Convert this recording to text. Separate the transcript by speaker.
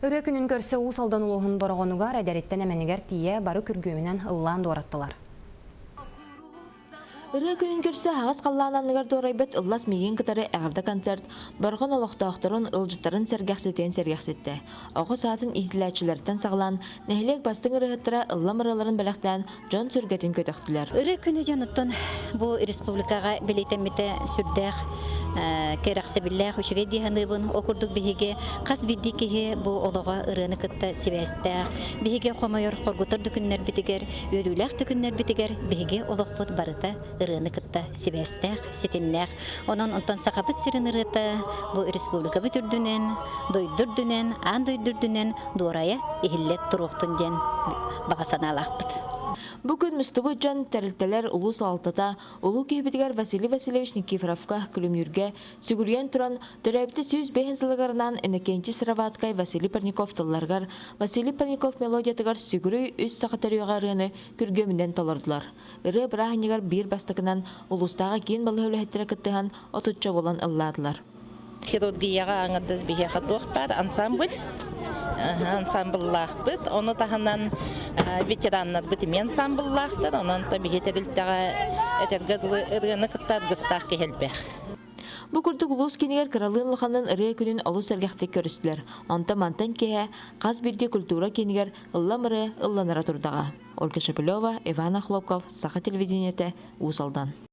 Speaker 1: Ырыа күнүн көрсө Уус Алдан улууһун Бороҕонугар эдэриттэн эмэнигэр тиийэ бары күргүөмүнэн ыллаан дуораттылар.
Speaker 2: Ырыа күнүн көрсө аһаҕас халлаан анныгар дуорайбыт Ыллас миигин кытары эҕэрдэ концерт Борҕон олохтоохторун, ыалдьыттарын сэргэхситиэн сэргэхситтэ. Оҕо саатын иитиллээччилэриттэн саҕалаан, нэһилиэк бастыҥ ырыаһыттара ыллам ырыаларын бэлэхтээн дьон сүргэтин көтөхтүлэр.
Speaker 3: Ырыа күнэ дьонуттан бу республикаҕа бэлиэтэммитэ сүрдээх кэрэхсэбиллээх үчүгэй дии саныыбын. Ол курдук биһиги хас биирдии киһи бу олоҕо ырыаны кытта сибээстээх. Биһиги хомойор хоргутар да күннэрбитигэр, үөрүүлээх да күннэрбитигэр биһиги олохпут барыта ырыаны кытта сибээстээх, ситимнээх. Онон онтон Сахабыт сирин ырыата бу республикабыт үрдүнэн, дойду үрдүнэн, аан дойду үрдүнэн дуорайа иһиллэ туруохтун диэн баҕа санаалаахпыт.
Speaker 2: Бу күн мустубут дьон, тэрилтэлэр улуу салалтата улуу киһибитигэр Василий Васильевич Никифоровка Күлүмнүүргэ сүгүрүйэн туран, төрөөбүтэ 105 сылыгар анаан Иннокентий Сыроватскай Василий Парников тылларыгар Василий Парников мелодиятыгар Сүгүрүй үс саха төрүөҕэ ырыаны күргүөмүнэн толордулар. Ырыа бырааһынньыгар биир бастакынан улуустааҕы киин балыыһа үлэһиттэрэ кыттыһан отучча буолан ыллаатылар.
Speaker 4: Хирургияҕа аҥардас биһиэхэ туох баар ансамбль ансамбллаахпыт. Ону таһынан ветераннарбыт эмиэ ансамбллаахтар. Онон та биһи тэрилтэҕэ этэргэ дылы ырыаны кытта аргыстаах киһи элбэх.
Speaker 2: Бу курдук улуус киинигэр кыралыын улаханын ырыа күнүн олус сэргэхтик көрүстүлэр. Онтон мантан киэһэ хас биирдии культура киинигэр ыллам ырыа ылланара турдаҕа. Ольга Шепелева, Иван Охлопков, Саха телевидениетэ, Уус Алдан.